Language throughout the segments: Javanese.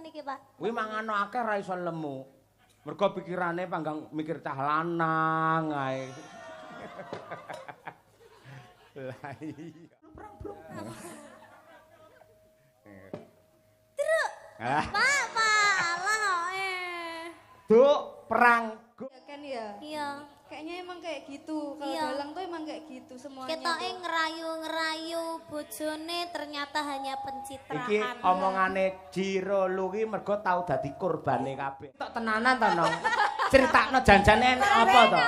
niki, Pak. Kuwi mangano akeh ra iso lemu. Mergo pikirane panggang mikir cah lanang ae. Lah iya. Truk. Pak, Pak, alah eh. Duk perang. Ya kan ya? Iya. Kayaknya emang kayak gitu. Kalau Iya. dalang tuh emang kayak gitu semuanya. Ketoke ngerayu-ngerayu bojone ternyata hanya pencitraan. Iki omongane Jiro lu ki mergo tau dadi korbane kabeh. Tok tenanan to, Nong? Critakno janjane enek apa to?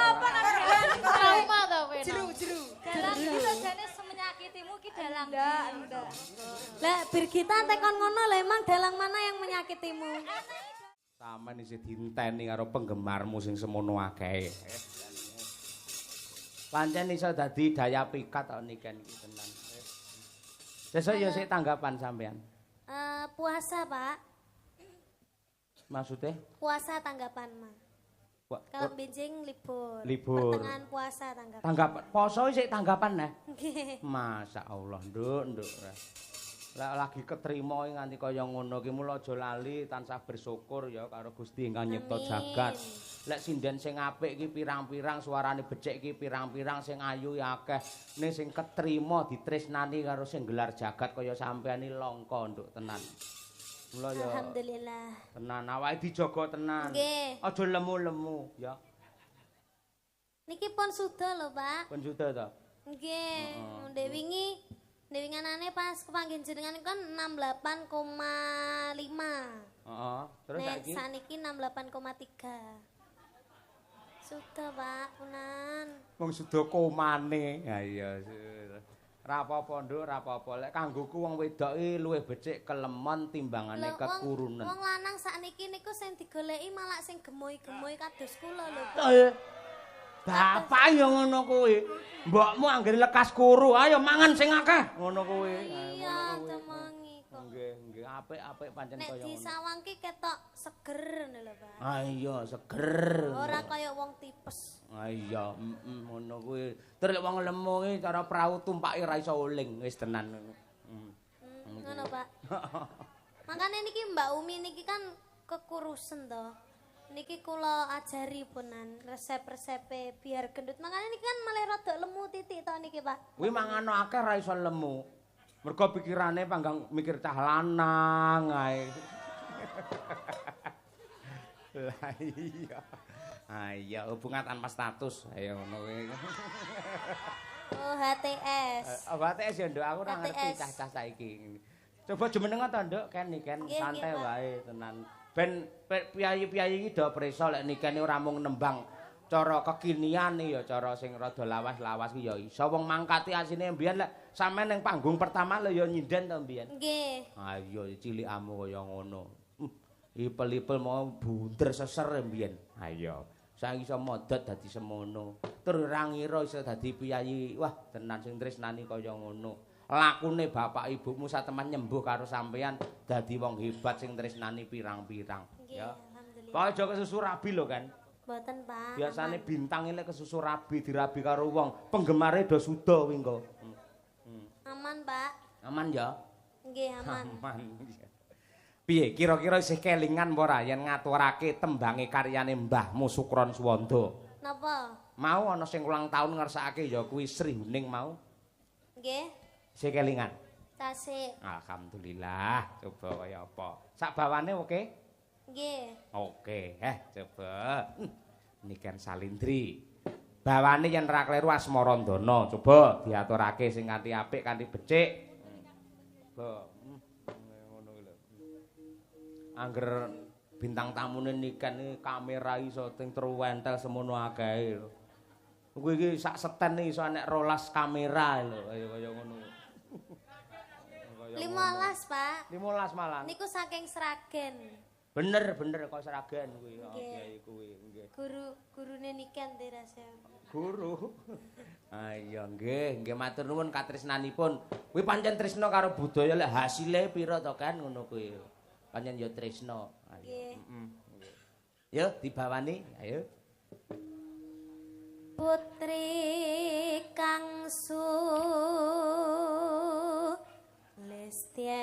Trauma to kowe. Jeru-jeru. Dalang iki sajane semenyakitimu ki dalang. Ndak, ndak. Lah Birgita tekon ngono lah emang dalang mana yang menyakitimu? Sampeyan isih dienteni karo penggemarmu sing semono akeh. Pancen iso dadi daya pikat kok niken iki tenan. Sesuk ya sik tanggapan sampean. Puasa, Pak. Maksudnya? Puasa tanggapan, Mas. Kalau benjing libur. Libur. Pertengahan puasa tanggapan. Tanggapan poso sik tanggapan neh. Nggih. Masya Allah, nduk, nduk. Lah lagi ketrima nganti kaya ngono ki mula aja lali tansah bersyukur ya karo Gusti ingkang nyipta jagat. Lek sinden sing apik ki pirang-pirang suarane becik ki pirang-pirang sing ayu ya akeh. Ning sing ketrima ditresnani karo sing gelar jagat kaya sampean iki langka nduk tenan. Mula ya alhamdulillah. Tenan awake dijaga tenan. Nggih. Aja lemu-lemu ya. Niki pun suda lho, Pak. Pun suda ta? Nggih. Ndek wingi ndewinganane pas kepanggih jenengan kan 68,5. Heeh. Terus nek saiki? Saniki 68,3. Sudah, Pak, punan. Wong suda komane. Ha iya. Ra apa-apa, Nduk, ra apa-apa. Lek kanggoku wong wedok iki luwih becik kelemon timbangane kekurunen. Wong lanang sakniki niku sing digoleki malah sing gemoy-gemoy kados kula lho, Pak. Bapak ya ngono kuwi. Mbokmu anggere lekas kuru, ayo mangan sing akeh. Ngono kuwi. Iya, temengi kok. Nggih, nggih, apik-apik pancen kaya ngono. Nek disawang ki ketok seger ngono lho, Pak. Ah iya, seger. Ora kaya wong tipes. Ah iya, ngono kuwi. Terus lek wong lemu ki cara prau tumpake ra iso uling, wis tenan. Ngono, Pak. Makane niki Mbak Umi niki kan kekurusen to. Niki kula ajari punan resep-resepe biar gendut. Makane niki kan malah rada lemu titik to niki, Pak. Kuwi mangano akeh ra iso lemu. Mergo pikirane panggang mikir cah lanang ae. Lah iya. Ah iya, hubungan tanpa status. Ayo ngono kuwi. Oh, HTS. Oh, HTS ya, Nduk. Aku ora ngerti cah-cah saiki. Coba jumeneng to, Nduk, ken niken santai wae tenan. Ben piyayi-piyayi iki do prisa lek nikene ora mung nembang cara kekinian ya cara sing rada lawas-lawas ki ya iso wong mangkati asine mbiyen lek sampean ning panggung pertama lho ya nyinden to mbiyen. Nggih. Ha iya cilikamu kaya ngono. Ipel-ipel mau bunder seser mbiyen. Ha iya. Saiki iso modot dadi semono. Tur ora ngira iso dadi piyayi. Wah, tenan sing tresnani kaya ngono. Lakune bapak ibumu sateman nyembuh karo sampean dadi wong hebat sing tresnani pirang-pirang. Ya. Alhamdulillah. Pokoke aja kesusu rabi lho kan. Mboten, Pak. Biasane bintang iki kesusu rabi dirabi karo wong, penggemare do suda kuwi engko. Aman, Pak. Aman ya? Nggih, aman. Aman. Piye kira-kira isih kelingan apa ora yen ngaturake tembange karyane Mbahmu Sukron Suwanda? Napa? Mau ana sing ulang taun ngersakake ya kuwi Sri Huning mau. Nggih. Isih kelingan? Tasik. Alhamdulillah, coba kaya apa. Sak bawane oke? Nggih. Oke, coba. Niken Salindri. Bawane yen ra kleru Asmarandana, coba diaturake sing kanthi apik, kanthi becik. Coba. Ngono kuwi lho. Angger bintang tamune Niken iki kamera iso ting truwentel semono akeh lho. Kuwi iki sak seten iso enek 12 kamera lho, kaya ngono. 15, Pak. 15 malah. Niku saking Sragen. Bener, bener kok Sragen kuwi. Kiai kuwi nggih. Guru gurune Niken terase. Guru. Ah iya nggih, nggih matur nuwun katresnanipun. Kuwi pancen tresna karo budaya lek hasile pira to kan ngono kuwi. Pancen ya tresna. Nggih. Heeh. Yo dibawani, ayo. Putri kang Listyeng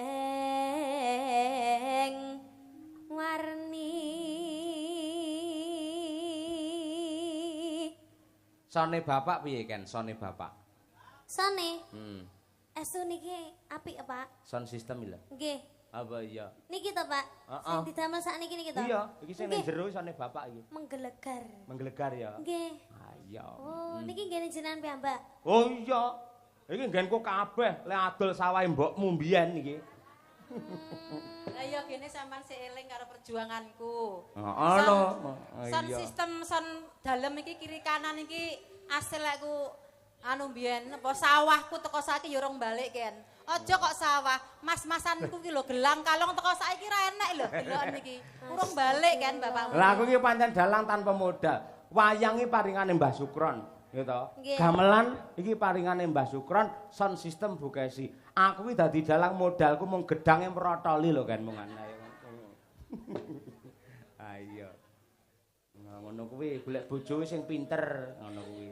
Sone bapak piye, Ken? Sone bapak. Sone. Estu niki apik, Pak. Sound system lho. Nggih. Apa iya? Niki to, Pak. Heeh. Sing didamel sakniki niki to. Iya, iki sing ning Nggih. jero sone bapak iki. Menggelegar. Menggelegar ya. Nggih. Ah iya. Oh, niki nggene jenengan piyambak. Oh iya. Iki nggenku kabeh, le adol sawahe mbokmu mbiyen iki. Lah iya gene sampean sik eling karo perjuanganku. Heeh lho. Sound system sound dalem iki kiri kanan iki asil aku anu mbiyen apa sawahku teko saiki ya urung balik ken. Aja kok sawah, mas-masanku ki lho gelang kalong teko saiki ra enek lho deloken iki. Urung balik ken bapakmu. Lah aku iki pancen dalang tanpa modal. Wayang iki paringane Mbah Sukron, ya to. Nggih. Gamelan iki paringane Mbah Sukron, sound system Bu Kesi. Aku iki dadi dalang modalku mung gedange mrotoli lho kan mung ayo. Ayo. Nah, ngono kuwi golek bojo sing pinter ngono kuwi.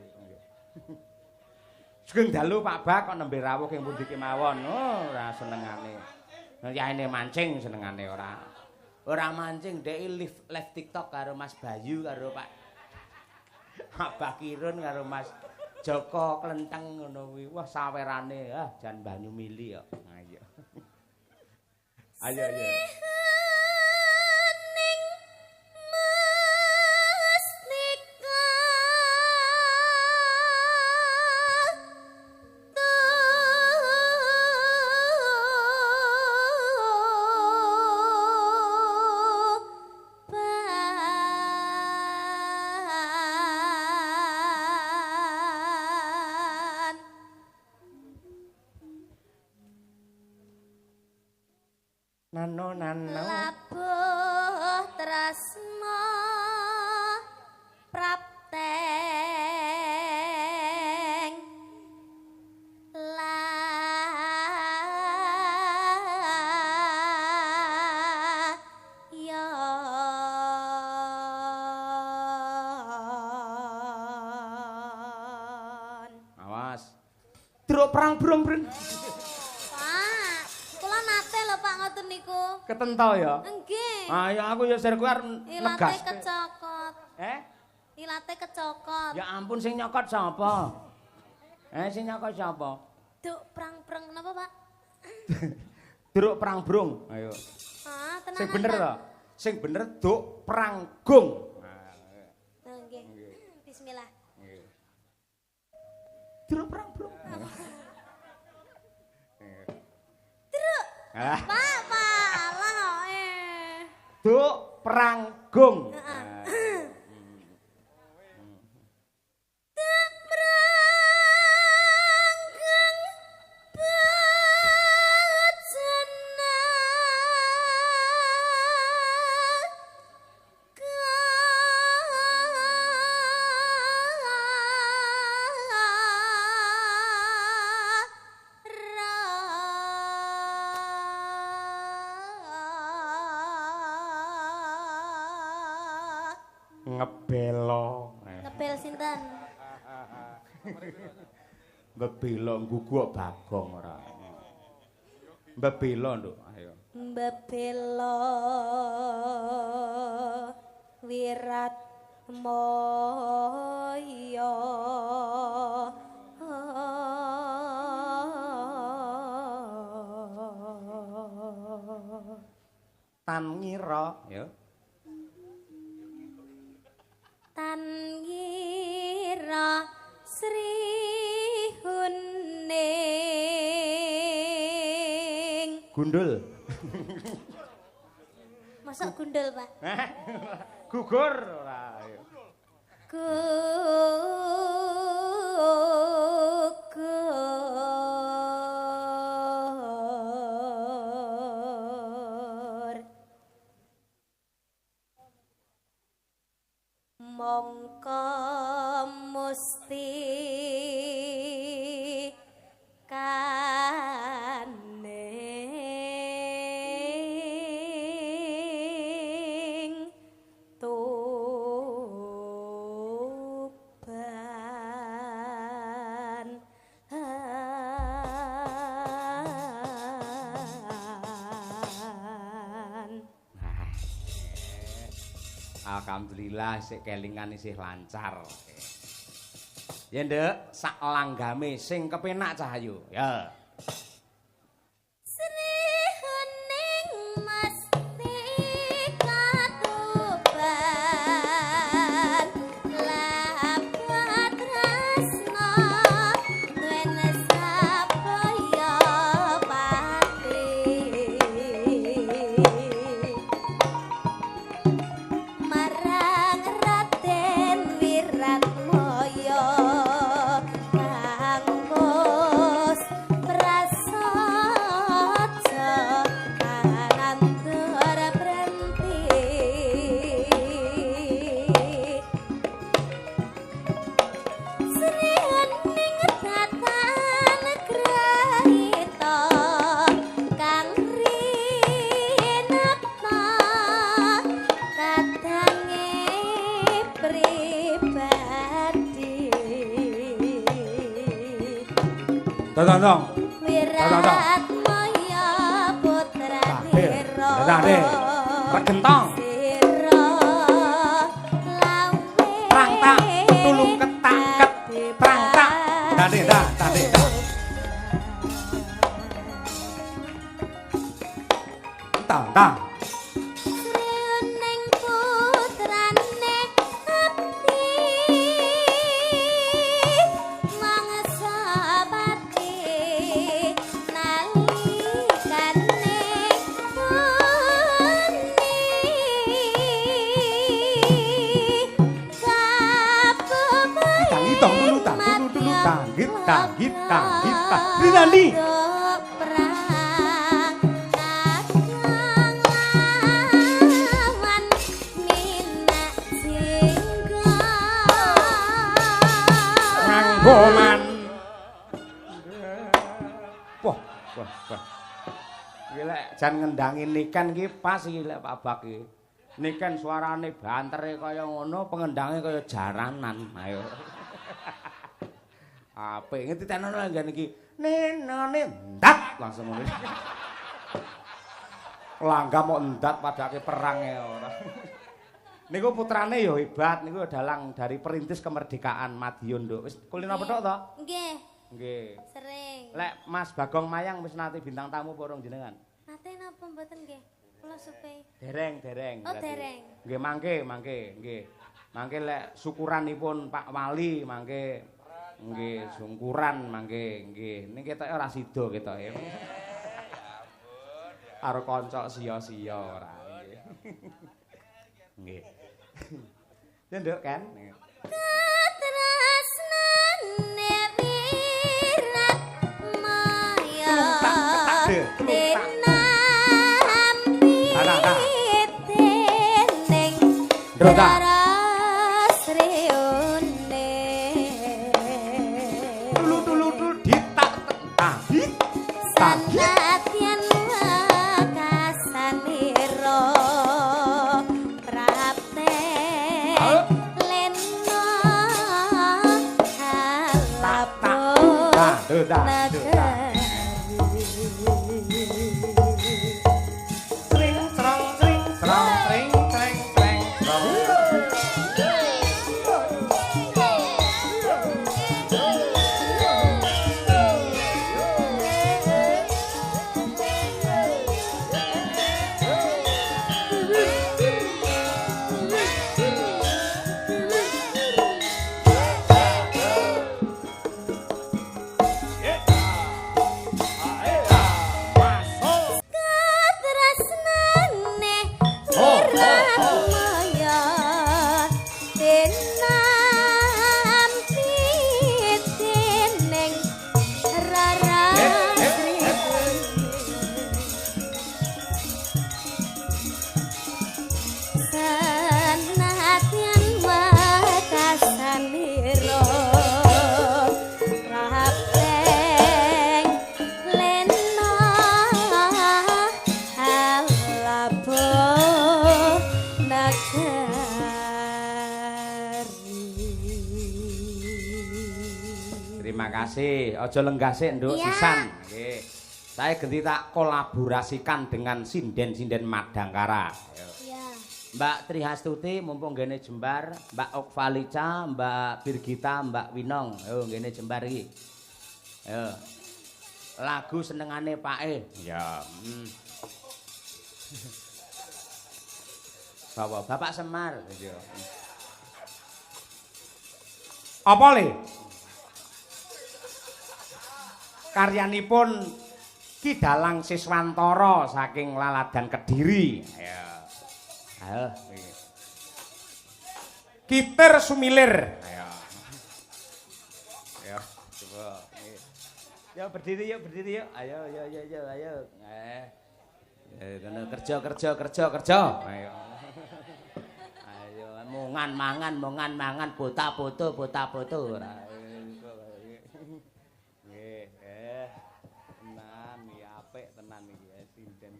Sugeng dalu Pak Bak kok nembe rawuh ing pundi kemawon. Oh, ora senengane. Yaene mancing senengane ora. Ora mancing dhek live live TikTok karo Mas Bayu karo Pak Abah Kirun karo Mas Joko Klenteng ngono kuwi. Wah sawerane ah jan banyu mili kok. Ayo. Ayo ayo. Ning mesnika Tuban. Nano nano. Labuh tresna prapteng layon. Awas. Truk perang brung brung. Pak, kula nate lho Pak ngoten niku. Ketentol ya. Nggih. Ayo aku ya sir kuwi arep Ilate negas. kecokot. Eh? Ilate kecokot. Ya ampun sing nyokot sapa? Sing nyokot sapa? Duk prang-prang napa, Pak? Druk perang brung. Ayo. Ah, tenanan. Sing bener Pak. to. Sing bener duk perang gung. Nah, nggih. Bismillah. Druk perang brung. Truk. Ah, Pak, Pak, alah kok, eh. duk perang gung. Duk pranggang bajana kara. Ngebelo. Ngebel sinten? Ngebelo ngguguk Bagong ora. Mbebelo, Nduk. Ayo. Mbebelo wirat moyo. Tan ngira, ya. Tan ngira Sri Huning. Gundul. Masa gundul, Pak? Gugur ora. Ayo. Gugur. Mongko musti kaning Tuban. Alhamdulillah sik kelingan isih lancar. Ya Nduk, sak langgame sing kepenak Cahayu. Ya. Sri Hening Mestika Tuban lapat tresna twen sabaya pati marang Raden Wiratmaya kang wis prasaja kanandur brenti. Sri Hening datan grahita kang rinapa kadange pribadi. Tong tong. Wiratmaya putranira Tandhe. Regentong. Sira lawe Prang tak tulung ketak ket prang tak. Tandhe dah, tandhe dah. Tang tang. Sri Hening putrane abdi mangsa pati nalikane uni Tang itong tulu tang tulu tulu tanggit tanggit tanggit tang. Rinali. Perang kakang lawan minak jingga. Nganggo man. Wah, wah, wah. Iki lek jan ngendangi Niken iki pas iki lek Pak Bak iki. Niken suarane bantere kaya ngono, pengendange kaya jaranan. Ayo. Apik ngerti tenono nggen iki. Nenone ndat langsung ngono. Langgam kok ndat padake perang ya ora. Niku putrane ya hebat, niku dalang dari perintis kemerdekaan Madiun, Nduk. Wis kulino petuk to? Nggih, Nggih. sering. Lek Mas Bagong Mayang wis nate bintang tamu apa urung jenengan? Nate napa mboten nggih? Kula supe. Dereng, dereng. Oh, berarti. dereng. Nggih, mangke, mangke, nggih. Mangke lek syukuranipun Pak Wali mangke nggih sungkuran mangke nggih. Ning ketoke ora sida ketoke. Karo kanca sia-sia ora nggih. Nggih. Ya Nduk kan. Katresnane Wiratmaya Tulung tak ketak de, tulung tak. Tinampi Nah, nah, nah. dening Ndro ta. Raras Riune. Tulu tulu tulu ditak tagit tagit. Sanadyan wekasanira prapte lena Tak halapo do ta do ta. Tring trong tring trong tring treng treng trong. Katresnane Oh, oh, oh. Wiratmaya tinampi dening Raras Eh, eh, eh. Sanadyan wekasanira prapteng lena halapo nagari. Terima kasih. Aja lenggah sik, Nduk, Iya. sisan. Nggih. Saya genti tak kolaborasikan dengan sinden-sinden Madangkara. Ayo. Iya. Mbak Trihastuti mumpung nggene jembar, Mbak Okvalica, Mbak Birgita, Mbak Winong. Yo nggene jembar iki. Yo. Lagu senengane Pake. Ya. Bawa Bapak Semar. Iya. Apa le? Karyanipun Ki Dalang Siswantara saking Laladan Kediri. Ayo. Ayo. Kitir Sumilir. Ayo. Ayo, coba. Yo berdiri yuk, berdiri yuk. Ayo, yo yo yo, ayo. Kerja kerja kerja kerja. Ayo. Ayo mungan mangan, mungan mangan, bota foto, bota foto. Nggih, tenan iki apik tenan iki sinden.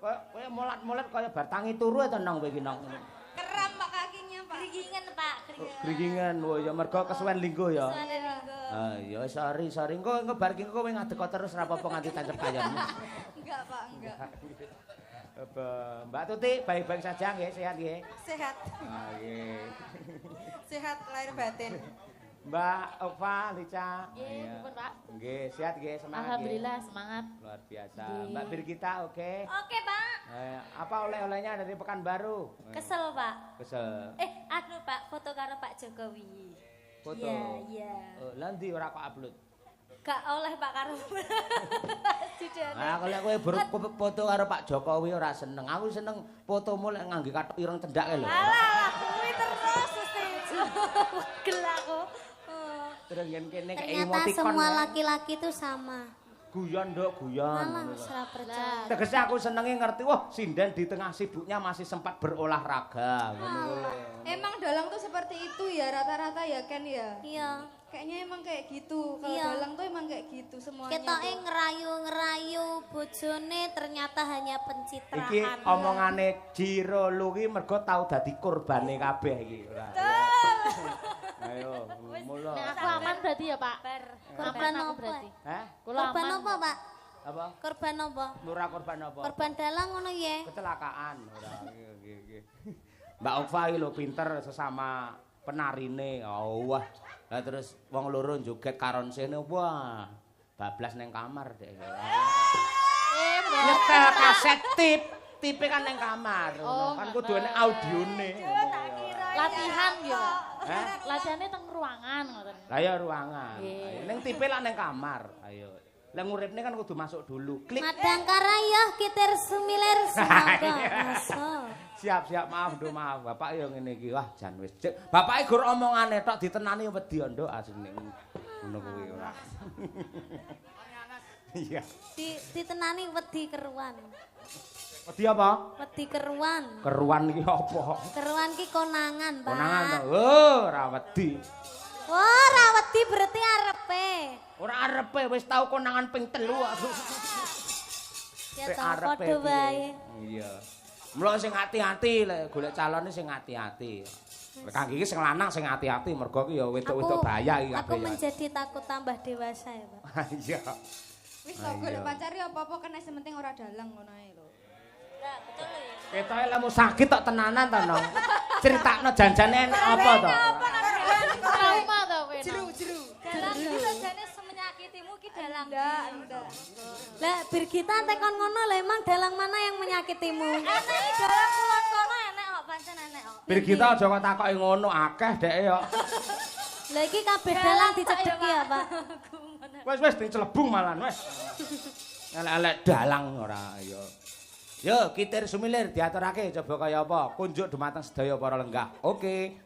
Kowe molat-molat kaya bar tangi turu to nang kowe iki nang. Keram Pak kakinya, Pak. Gringingan, Pak, gringingan. Gringingan, oh ya mergo kesuwen lingguh ya. Kesuwen lingguh. Ah ya sorry, sorry. Engko engko bar iki kowe ngadeg terus ora apa-apa nganti tancep kayonmu. Enggak, Pak, enggak. Mbak Tuti baik-baik saja nggih, sehat nggih. Sehat. Ah nggih. Sehat lahir batin. Mbak Ova, Lica. Nggih, pripun, Pak? Nggih, sehat nggih, semangat. Alhamdulillah semangat. Luar biasa. Mbak Birgita oke? Oke, Pak. Apa oleh-olehnya dari Pekanbaru? Kesel, Pak. Kesel. Anu Pak, foto karo Pak Jokowi. Foto. Iya, iya. Lah ndi ora kok upload? Gak oleh Pak karo. Lah kalau kowe foto karo Pak Jokowi ora seneng. Aku seneng fotomu lek ngangge kathok ireng cendhake lho. Alah, kuwi terus mesti. Pegel aku. Terus kene kayak Ternyata emoticon. semua laki-laki itu sama. Guyon nduk, guyon. Malah ora percaya. Tegese aku senenge ngerti, wah sinden di tengah sibuknya masih sempat berolahraga. Ngono kuwi. Emang dalang tuh seperti itu ya rata-rata ya Ken ya. Iya. Kayaknya emang kayak gitu. Kalau Iya. dalang tuh emang kayak gitu semuanya. Ketoke ngerayu-ngerayu bojone ternyata hanya pencitraan. Iki omongane Jiro lu ki mergo tau dadi korbane kabeh iki. Ayo, mula. Nek aku aman berarti ya, Pak. Korban Aman aku apa? berarti. Hah? Kula Korban aman. apa, Pak? Apa? Korban apa? Ora korban apa? Korban dalang ngono ya. Kecelakaan ora. Nggih, nggih. Mbak Ova iki lho pinter sesama penarine. Oh, wah. Lah terus wong loro joget karon sene wah. Bablas neng kamar dek. Nyetel kaset tip, tipe kan neng kamar. Oh, kan kudu enek audione. Latihan gitu. Hah? Latihannya teng ruangan ngoten. Lah ya ruangan. Nggih. Ning tipe lah neng kamar. Ayo. Lah nguripne kan kudu masuk dulu. Klik. Madangkara ya kitir sumilir semoga masuk. Siap, siap, maaf, Nduk, maaf. Bapak ya ngene iki. Wah, jan wis. Bapake gur omongane tok ditenani wedi nduk asline. Ngono kuwi ora. Iya. Ditenani wedi keruan. Wedi apa? Wedi keruan. Keruan iki apa? Keruan ki konangan, Pak. Konangan to. Oh, ora wedi. Wah, ora wedi berarti arepe. Ora arepe wis tau konangan ping 3 aku. Ya tau padha wae. Iya. Mula sing ati-ati lek golek calone sing ati-ati. Kang iki sing lanang sing ati-ati mergo ki ya wedok-wedok bahaya iki kabeh. Aku menjadi takut tambah dewasa ya, Pak. Iya. Wis to golek pacar ya apa-apa kena sing penting ora dalang ngono ae lho. Lah, betul lho ya. Ketoke lemu sakit tok tenanan to, Nong. Critakno janjane enek apa to? Trauma to kowe. Jeru-jeru. Dalang iki sajane semenyakitimu ki dalang. Ndak, ndak. Lah Birgita tekon ngono lho emang dalang mana yang menyakitimu? Enek dalang kulon kono enek kok pancen enek kok. Birgita aja kok takoki ngono akeh dhek yo. Lah iki kabeh dalang dicedheki ya, Pak. Wis wis dicelebung malan wis. Elek-elek dalang ora ya. Yo kitir sumilir diaturake coba kaya apa. Kunjuk dumateng sedaya para lenggah. Oke.